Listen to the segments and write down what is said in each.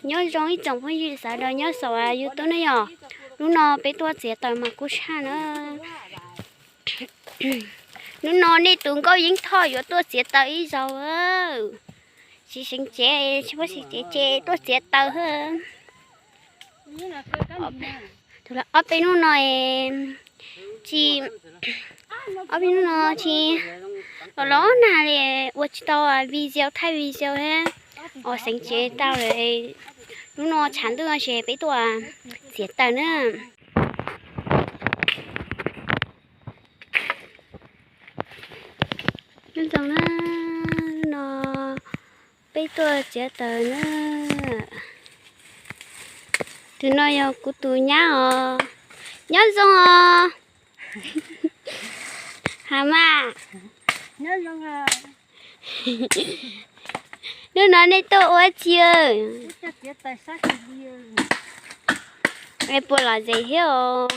Nyob zoo ib tsoom phooj ywg sawv daws nyob saum YouTube na yom. Hnub no peb tuaj txiav taws mas kub tshaj na. Hnub no nej tus Nkauj Yeeb Thoj yuav tuaj txiav taws ib zaug. Tsis seev cev, tsis muaj seev cev ces tuaj txiav taws. Ob peb hnub no, tsis, ob peb hnub no tsis los los nag li, ua tsis tau video thaij video thiab. Os, seev cev tau lawm, hnub no tshav ntuj ces peb tuaj txiav taws na. Nyob zoo na, hnub no peb tuaj txiav taws na. Tus no yog kuv tus nyab os. Nyob zoo os. Has mas. Hnub no nej tuaj ua tsi? Es puas lom zem thiab os?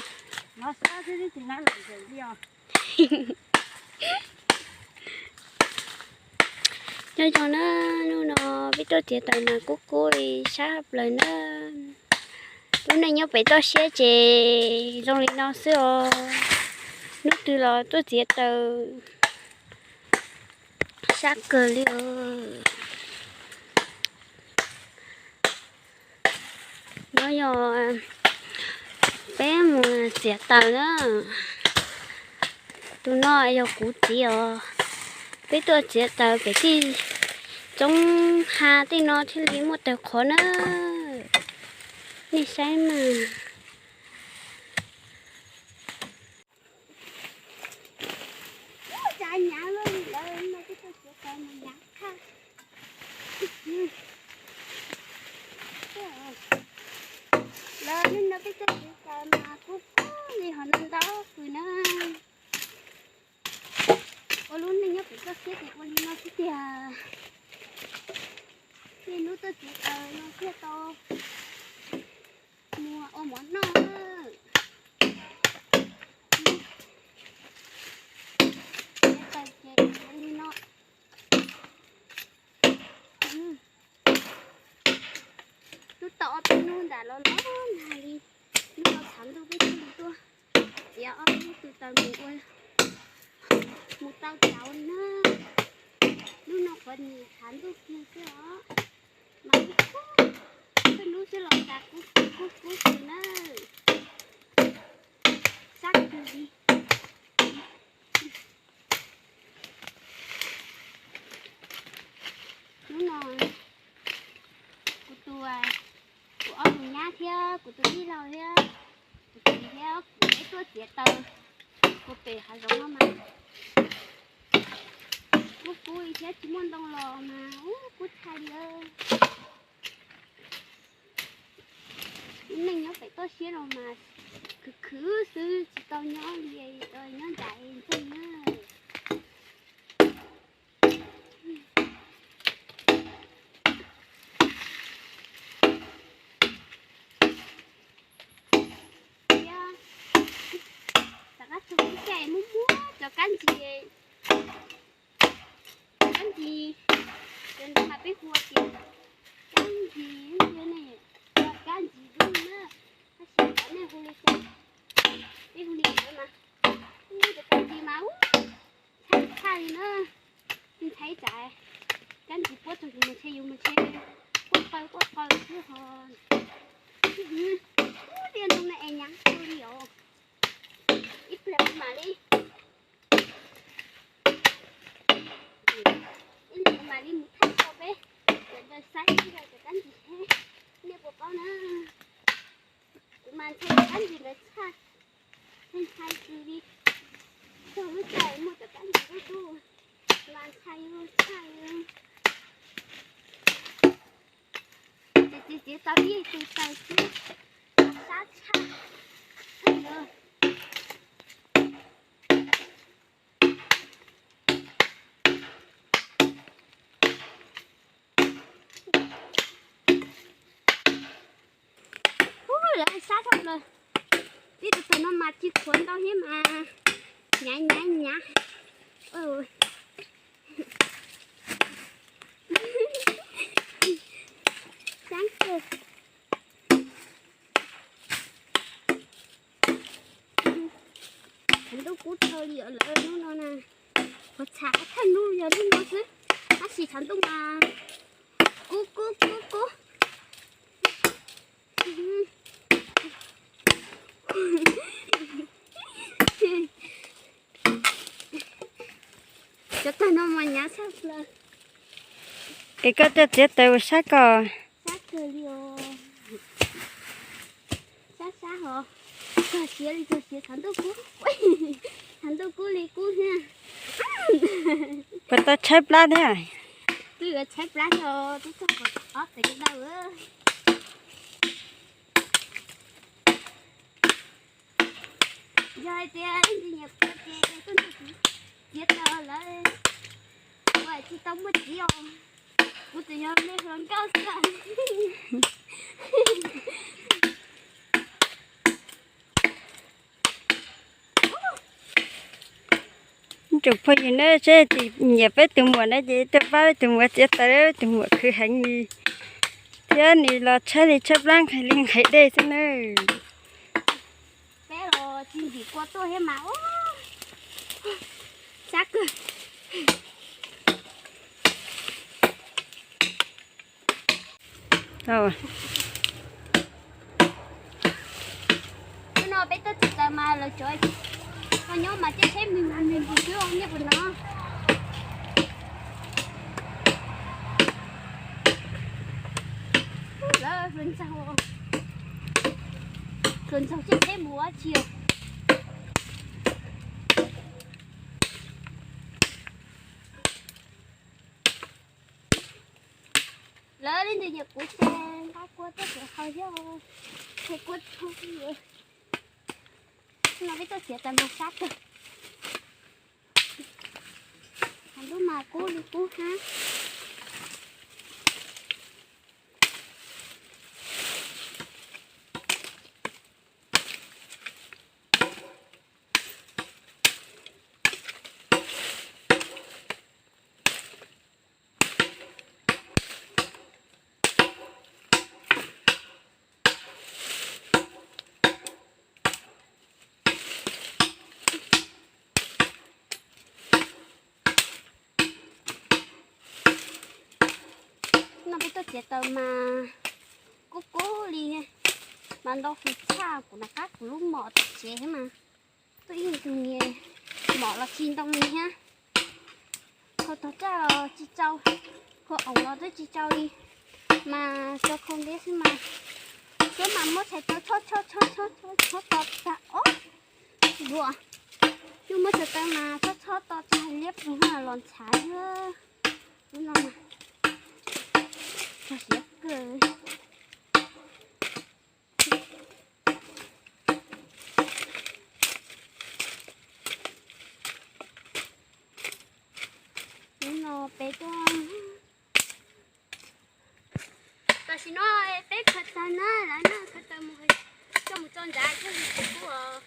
Nyob zoo na, hnub no peb tuaj txiav taws mas kub kub li sab plaws na. Lub neej nyob pem toj siab ces zoo li no xwb os. Hnub twg los tuaj txiav taws sab kawg li os. No yog peb mus txiav taws na. Tus no yog kuv txiv os. Peb tuaj txiav taws pem tej roob hav tej no thiaj li muaj taws qhuav na. Nej saib mas. Lawv hnub no peb tuaj txiav taws mas kub kub li hov no ntau kws na. Ua lub neej nyob pem toj siab ces ua li no xwb tiag. Niaj hnub tuaj txiav taws no thiaj tau mus ua mov noj. Txiav taws ces ua li no. Hnub tau ob peb hnub nram los los nag li, hnub no tshav ntuj peb thiaj li tuaj txiav ob peb hnub tus taws mus ua, mus tau cauv na. Hnub no qhuav nim tshav ntuj kiag xwb os, mas kub kub, hnub xwb los tas kub kub kub kub xwb na. Sab kawg li. Hnub no kuv tus, kuv ob tug nyab thiab kuv tus tij laug thiab kuv txiv thiab kuv peb tuaj txiav taws puag pem hav zoov no mas kub kub li thiab tsis muaj ntoo los mas ub kub tshaj li. Lub neej nyob pem toj siab no mas khwv khwv xwb tsis tau nyob li, nyob nram ntxeeg na. Thiab tom qab tsaus ntuj muaj muab cov kab ntsis, kab ntsis, cov ntawd mas peb hu tias kab ntsis, kab ntsis dub na, tab sis cov nej hu li cas, peb hu li ntawd mas, ub, cov kab ntsis mas ub, ntxhais tshaj li na, ntxhais tsam kab ntsis puab txog yus mas ntshe yus mas ntshe quaj qaw quaj qaw xwb ho. Ub, tiaj ntoo no es nyaav kawg li os. Ib pliag mam li, ib pliag mam li mus thaij rau peb sawv daws saib cov kab ntsis thiab, nej puas paub na. Kuv mas ntshai cov kab ntsis ntawd tshaj, ntshai kawg li. Txog lub caij muaj cov kab ntsis dub dub mas ntshai tshaj li. Ces txiav tau ib tug taws xwb, sab tshaj. Ub, lawv sab tshaj plaws. Ib tug taws no mas tsis qhuav ntau thiab mas, nyav nyav nyav. Ub, Tshav ntuj kub dhau li os lawv hnub no na. Qhov txhav thawj hnub yog hnub no xwb, tab sis tshav ntuj mas kub kub kub kub. Cov tag no mas hnyav tshaj plaws. Es koj coj txiav taws ua sab ko. Sab kawg li os. Sab sab hos. Txog siav li txog siav, tshav ntuj kub. Tshav ntuj kub li kub thiab. Puas tau tshaib plab thiab? Twb yuav tshaib plab thiab, twb txog kaum ob pem ntawd. Yog hais tias leej twg nyiam kuv ces tuaj nrog kuv txiav taws lawm, kuv tsis tau muaj txiv os. Kuv tseem yog me hluas nkauj xwb. Tsoom phooj ywg na, seb nyiam peb tus muam na ces tuaj pab peb tus muam txiav taws, peb tus muam khwv heev li thiab nws los tshaib li tshaib plab nqhis li nqhis dej xwb na. Peb los tsis ntim kua tuaj thiab mas, sab kawg. Hnub no peb tuaj txiav taws mas lawv cov nyob mas caij tsheb me me me xwb, nyob puas no. Lawv hluas nraug, hluas nraug caij tsheb mus ua tsi os. Lawv leej twg nyiam kuv ces nqa kua tuaj txiav qhov thiab, qhov kua txhob. No peb tuaj txiav taws mas sab kawg. Tshav ntuj mas kub li kub hab. No peb tuaj txiav taws mas kub kub li, mas ntau hws tshaj, kuv nov qab kuv lub mom tom tsev thiab mas. Tuaj ib tug niag mom los tsis ntoo li thiab. Kho tog raj los tsis tsau, kho oos los twb tsis tsau li. Mas tso khau ntiab xwb mas, suab mas muab txhais taw txhob txhob txhob txhob txhob to tag ob duas. Yus muab txhais taw mas txhob txhob to tag liab ploog los ntxhav thiab. Lub no mas txog siav kawg. Lub no peb tuaj. Tam sim no peb khaws taws na, lawv na khaws taws mus, coj mus tso ntsav thiaj li tsis kub os.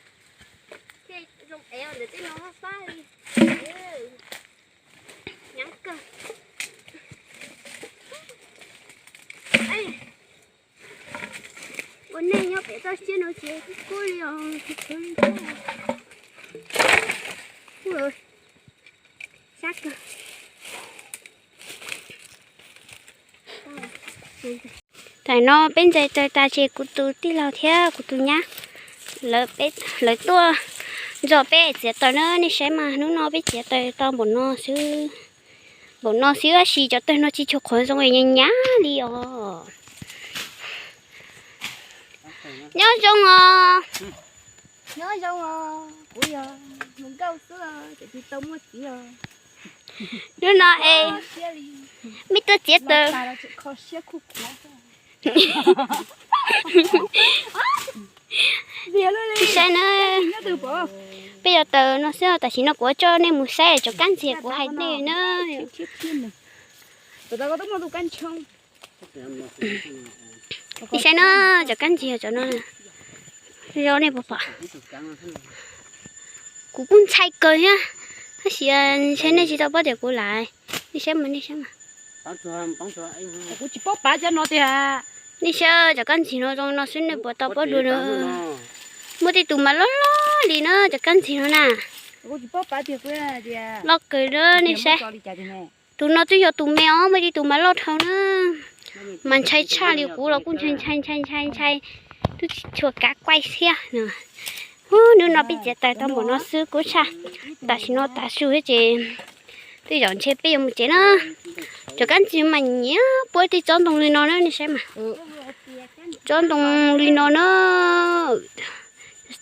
Thiaj zoo ev ntawm tej no fab fab li. Hnyav kawg. Ua neej nyob pem toj siab no ces kub kub li os, khaws li thiab. Sab kawg. Tam no peb ntxais taws tas ces kuv tus tij laug thiab kuv tus nyab lawv tuaj nrog peb txiav taws na. Nej saib mas hnub no peb txiav taws tau npaum no xwb. Npaum no xwb tab sis cov taws no tsis tshua qhuav zoo, nyav nyav li os. Nyob zoo os. Nyob zoo os, kuv yog hluas nkauj xwb, tseem tsis tau muaj txiv os. Hnub no es mej tuaj txiav taws. Saib na, peb yuav taws no xwb, tam sim no kuv coj nej mus saib cov kab ntxiag kuv hais nej na. Nej saib na, cov kab ntxiag cov no, yog nej puas pom. Kuv kuj ntshai kawg thiab, tab sis ntshe nej tsis tau paub tias kuv laiv. Nej saib mas, nej saib mas. Kuv tsis paub pav cov no tiag. Nej saib cov kab ntxig no zoo no xwb nej puas tau pom dua na. Muaj tej tus mas loj loj li na cov kab ntxig no na. Loj kawg na nej saib. Tus no twb yog tus me os, muaj tej tus mas loj dhau na. Mas ntshai tshaj li, kuv los kuj ntshai ntshai ntshai ntshai ntshai, twb tsis tshua kav kuaj thiab. Hnub no peb txiav taws tau npaum no xwb kuv tshaj. Tam sim no tav su thiab ces tej zaum ntshe peb yuav mus tsev na. Cov kab ntxig mas nyiam puab tej tsob ntoo li no na nej saib mas. Tsob ntoo li no na,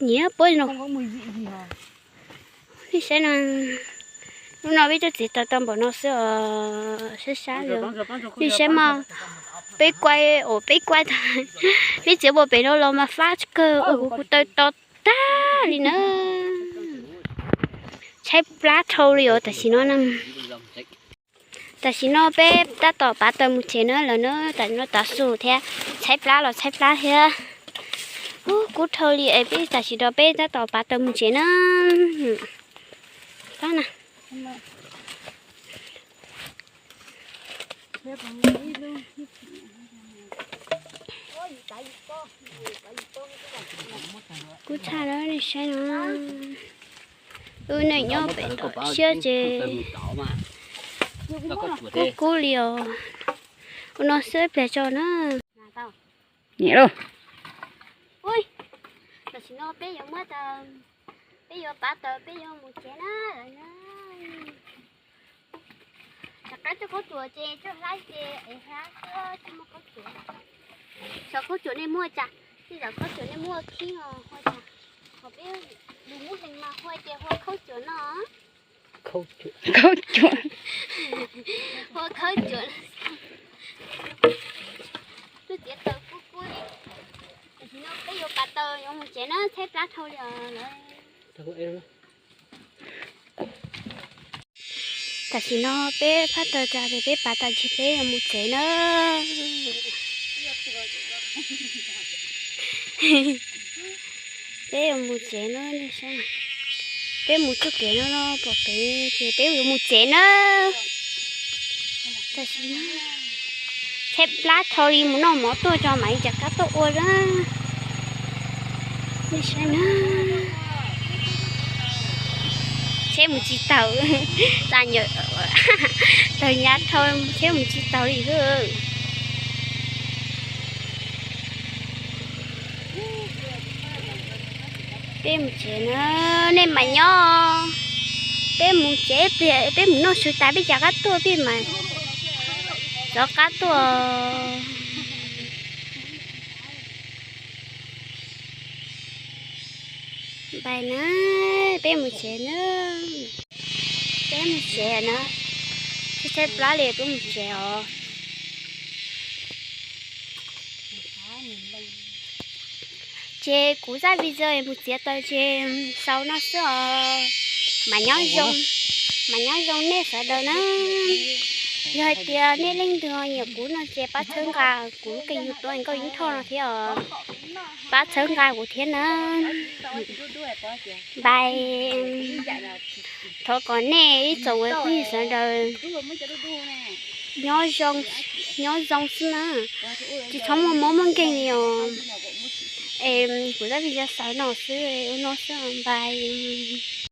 nyiam puab li no. Nej saib no, hnub no peb twb txiav taws tau npaum no xwb os, sab sab li. Nej saib mas, peb kuaj, peb kuaj, peb txiav puag pem no los mas fab kawg, ua kuv kuv taw to tag li na. Tshaib plab dhau li os tam sim no na. Tam sim no peb tab tom pav taws mus tsev na lawm na, tam sim no tav su thiab, tshaib plab los tshaib plab thiab. Ub, kub dhau li es peb tam sim no peb tab tom pav taws mus tsev na. Kub tshaj na nej saib no. Wb neej nyob pem tom siab ces kub kub li os. Ua no xwb ib pliag tso na. Tam sim no peb yuav muab taws, peb yuav pav taws peb yuav mus tsev na. Rov qab coj khaub cuam ces coj hlab ces es hlab xwb tsis muaj khaub cuam. Xyov khaub cuam nej muaj cas, tej zaum khaub cuam nej muaj khib os, ua cas ho peb lus Hmoob Xeeb mas hu tias hu khaub cuam no. Khaub cuam. Hu khaub cuam. Twb txiav taws kub kub li. Tam sim no peb yuav pav taws yuav mus tsev na, tshaib plab dhau li os lawm. Tam sim no peb phab taws tas ces peb pav tas ces peb yuav mus tsev na. Peb yuav mus tsev na, peb mus txoj kev no no pom pem ces peb yuav mus tsev na. Tam sim no tshaib plab dhau li, mus noj mov tuaj tso mam li rov qab tuaj ua na. Nej saib na. Tsheb mus tsis taus, tas nyam, taws hnyav dhau, tsheb mus tsis taus li. Peb mus tsev na, nej mam nyob. Peb mus tsev ib pliag, peb mus noj su tas peb rov qab tuaj, peb mam rov qab tuaj. Npais na, peb mus tsev na. Peb mus tsev na. Tshaib tshaib plab li, peb mus tsev os. Ces kuv zaj video mus txiav taws ces xaus no xwb os. Mam nyob zoo, mam nyob zoo nej sawv daws na. Yog hais tias nej leej twg nyiam kuv no ces pab txhawb nqa kuv lub kênh YouTube Nkauj Yeeb Thoj no thiab os. Pab txhawb nqa kuv thiab na. Npais. Thov kom nej ib tsoom phooj ywg sawv daws nyob zoo, nyob zoo xwb na. Tsis txhob muaj mob muaj nkeeg li os. Es kuv zaj video xaus no xwb, ua no xwb, npais.